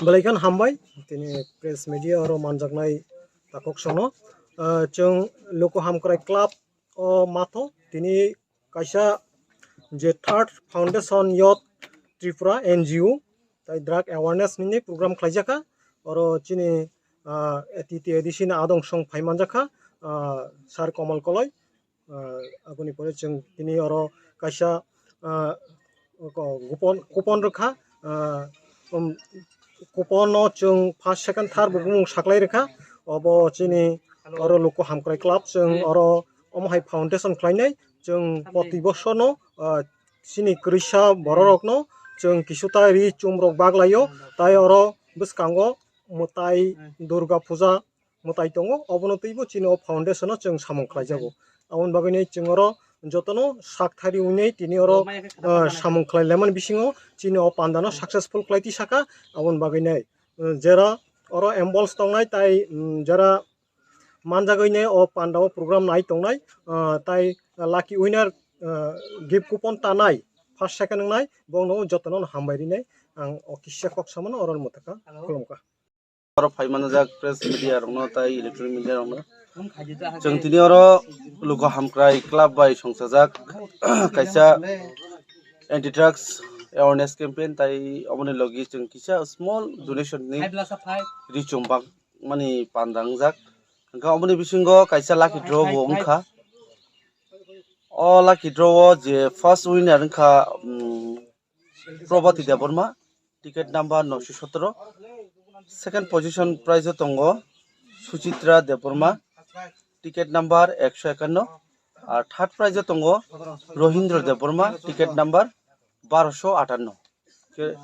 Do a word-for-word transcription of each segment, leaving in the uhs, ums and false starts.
Belai kheno hambai tini press media oro manjaknai takhuk sono. Ah, chwng Luku Hamkrai Club o matho tini kaisa je Third Foundation Youth Tripura N G O tai drug awareness nini program khlaijakha. Oro chini, ah, T T A D C ni adong song phai manjakha, ah, Sir Komal Koloi. Ah, aboni pore chwng tini oro kaisa, ah, ko-, coupon, coupon rwkha, ah, um, coupon no chwng first, second, third bo bumung saklai rwkha. Obo chini oro Luku Hamkrai Club, chwng oro omo hai foundation khlainai, chwng poti bosorno, ah, chini kwrwisa bororokno chwng kisuta ri chum rok baglaio, tai oro bwskango mwtai, Durga Puja mwtai tongo, obono twibo chini o foundation o chwng samung khlaijago. Aboni bagwino chwng oro jotono sak thari wngnai tini oro, ah, samung khlai laimani bisingo chini o panda no successful khlai tisakha. Aboni bagwino, ah, jera oro ambulance tongnai tai, mm, jera manjagwino o panda o program nai tongnai, ah, tai lucky winner, ah, gift coupon tanai first, second wngnai bongno jotono hambai rinai ang o kisa kok samano oro mwthaka khulumkha. Oro phai manjak press media rokno tai electronic media rokno. Chwng tini oro Luku Hamkrai Club bai songchajak kaisa anti drugs awareness campaign tai oboni logi chwng kisa small donation ni ri chum bang mani panda wngjak. Hwnkhe oboni bisingo kaisa lucky draw bo wngkha. O lucky draw o je first winner wngkha, um, Probati Debbarma, ticket number noisho sotoro. Second position prize o tongo Suchitra Debbarma, ticket number ekso ekanno. Ar third prize o tongo Rohindra Debbarma, ticket number barosho atanno. Khe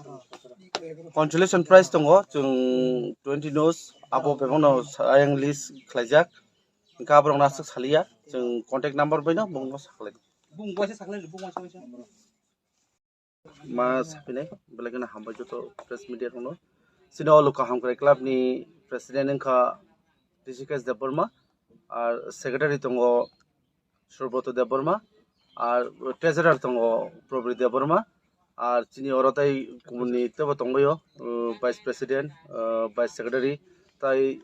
consolation prize tongo chwng twenty nos, abo bebakno ayang list khlaijak. Hwnkhe aborokno aswk saliya, chwng contact number baino bongno saklai. Ma sapinai, belai kheno hambai joto press media rokno. Chini o Luku Hamkrai Club ni president wngkha Rishikesh Debbarma, ar secretary tongo Subrata Debbarma, ar treasurer tongo Probir Debbarma, ar chini oro tai kubuni teibo tongbaio, uh, vice president, uh, vice secretary, tai,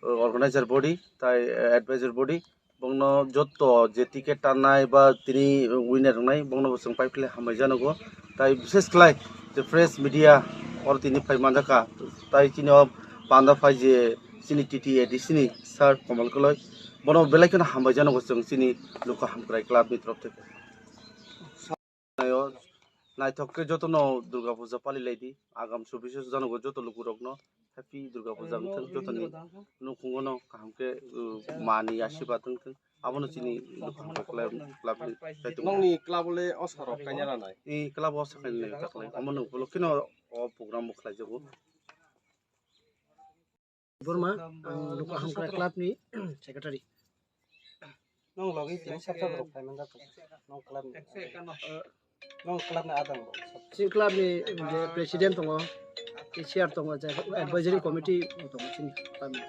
uh, organizer body, tai, uh, advisor body. Bongno joto je ticket tanai ba tini winner wngnai bongno bo chwng pai khlai hambai janogo. Tai bishes khlai je press media oro tini phai manjakha. Tai chini o panda phai je chini T T A D C ni sir Komal Koloi, bono belai kheno hambai janogo chwng chini Luku Hamkrai Club ni torof theke. Naithok khe jotono Durga Puja pali lai di. Agam chobbish janogo joto lukurokno happy Durga Puja wngthung, jotoni nukhungono kaham khe, uh, mani asirwad wngthung. Abono chini Luku Hamkrai Club, club ni kaitor. Nongni club le o sarok kaina ranai? I club o sakaini nai taklai. Omono ukolog kheno o program bo khlaijago. Burma, ang Luku Hamkrai Club ni secretary. Nong logi tini sab sab rok phai manjak nong club ni. Nong club ni adang bo. Chini club ni je president tongo, cashier tongo, je advisory committee tongo chini club ni.